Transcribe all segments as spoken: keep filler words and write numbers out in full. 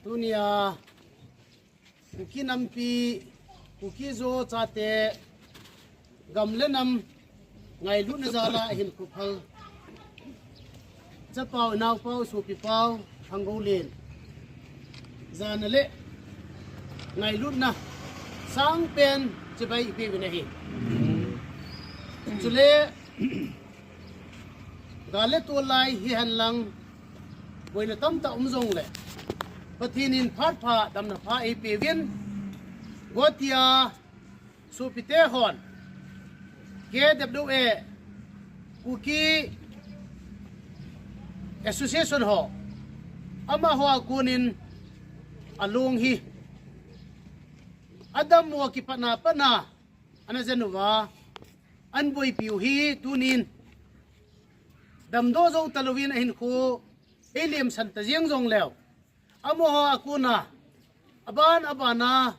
Tunia Kuki nampi, Kuki Zo chate, gam le nam ngailutna jal a hinkho phal chapau, naopau, sopipau Thanggoulen jana le ngailutna sangpen chibai ipeuvin ahi. Chule gal le tol lai hihen lang boina tamtah um jongle Pathen in phat pha, damna pha eipeuvin, Guwahati a sopite hon, K W A, Kuki Association ho, amaho a konin along hi adammo kipatna patna ana jen uva, ahin boipiu hi tunin damdoh jou talouvin ahinkho eilemsan ta jeng jongleu, amaho a kona aban abana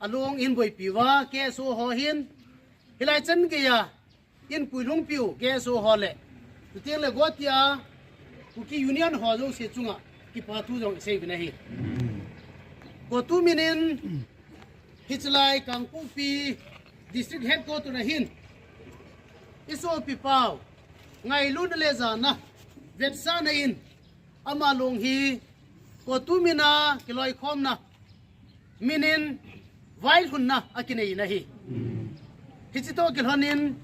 along in boipiuva, K S O ho hin hilai chan geiya in puilhungpiu K S O ho le, chuteng le Guwahati a Kuki Union ho jouse chunga kipa thu jong iseiuvin ahi. COTU minin hichelai Kangpokpi District Headquarter a hin isopipau ngailutna le jana vetsahna in, ama long hi COTU mina kiloikhomna minin vailhunna akinei in ahi. Hiche toh kilhonin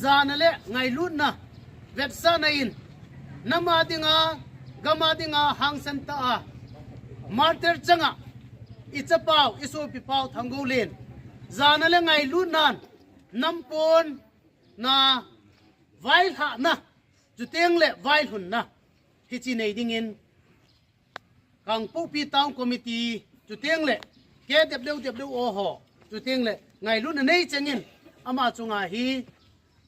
jana le ngailutna vetsahna in, nam a dinga, gam a dinga hangsan tah a martyr changa ichapau, isopipau Thanggoulen jana le ngailutnan nampon na vailhahna, chuteng le vailhunna hiche nei dingin Kangpokpi Town Committee chuteng le K W W O ho chuteng le ngailutna nei chengin ama chunga hi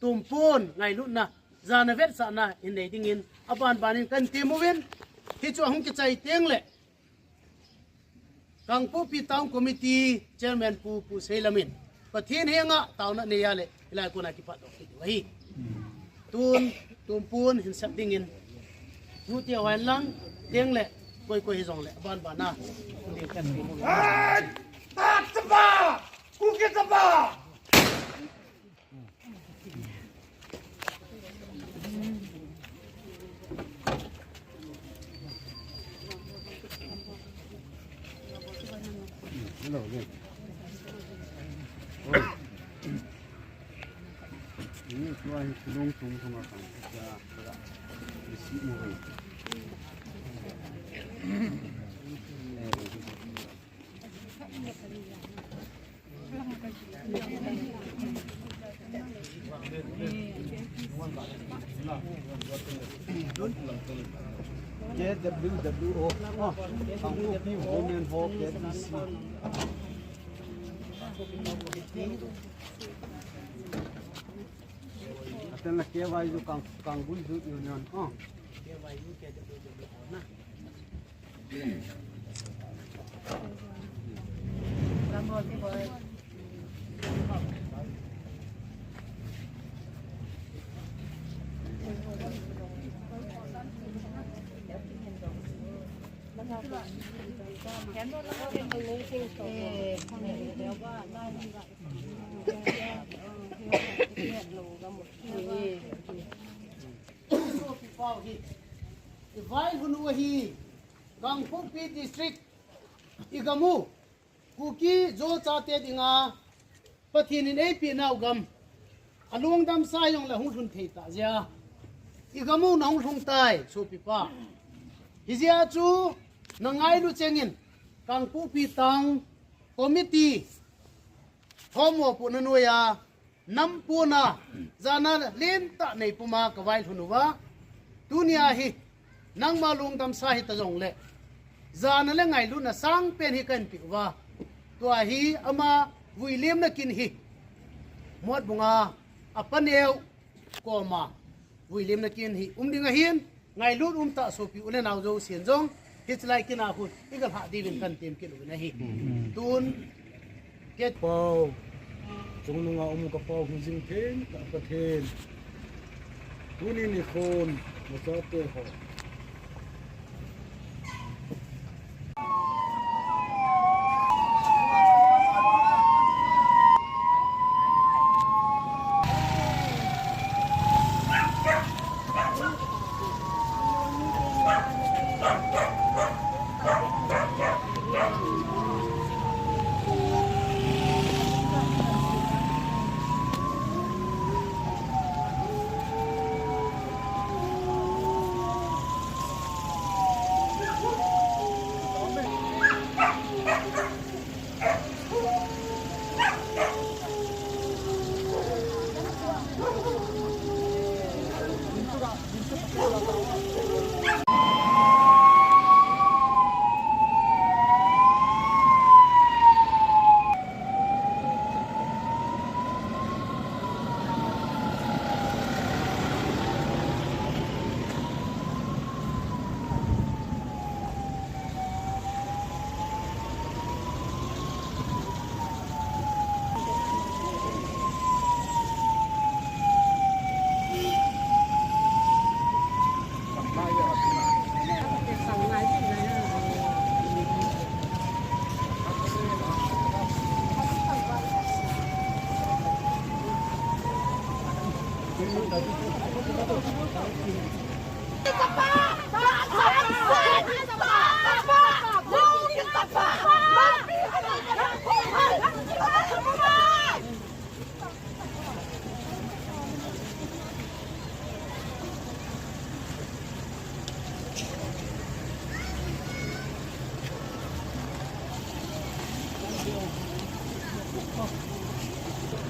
tumpon ngailutna jana vetsahna hin nei dingin aban banin kahin temuvin, hichu ahung kichai teng le Kangpokpi Town Committee Chairman Pu, Pu Seilam in Pathen henga taona neiya le hilai kona kipatdoh kit diu ahi. Tun tumpon hin sep dingin, nute hoilang, teng le koi koi hijongle aban bana. K W W O, ah, Kangpokpi Women Hall, K W C. Atan la K Y U Kang, Kanggui Youth Union, ah. Ivailhun u ahi, Kangpokpi District, igam u, Kuki Zo chate dinga Pathen in eipeh nau gam, alungdam sa jongle hung lhun thei tah jeh a, igam u nahung lhung tai, sopipa. Hijeh a chu nangailu chengin, Kangpokpi Town Committee, Thommopohna noiya, nampona, jana lentah neipuma kavailhun uva. Tunia hi, nangma lungdam sa hita jongle, jana le ngailutna sangpen hi kahin peh uva. Tua hi ama vuilimna kin hi, Motbunga, apaneo koma, vuilimna kin hi um ding ahin, ngailut umtah sopi u le nao jousen jong, hichelai kin a khun, igalhah diuvin kahin tem kit uvin ahi. Tun, Pathen pau, chungnunga um kapau hijing thengtah Pathen. Tuni nikhon, nachate ho.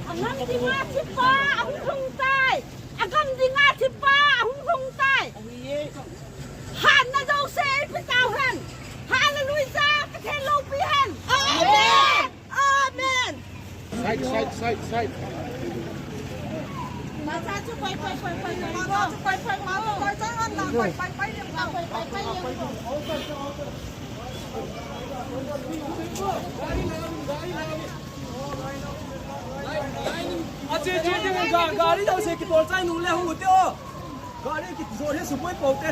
Angam dinga thipa ahung lhung tai. Agam dinga thipa ahung lhung tai. Hatna jouse eipeh tauhen. Hallelujah, Pathen loupi hen. Amen. Amen. Side, side, side, side. Ache, che, che, ga-, gari jouse kitol chai nung le hung u te o. Gari kijot hi suboi pou te.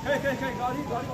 Kei, kei, kei, gari, gari.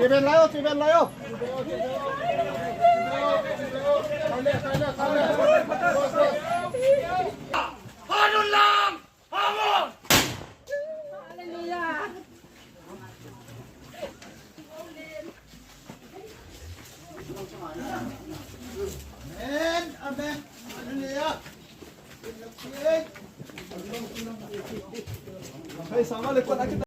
Ven lai o, ven lai o. Hanun lang! Hanun! Hallelujah. Amen. Amen. Hallelujah. Hey, sama lekot lagi.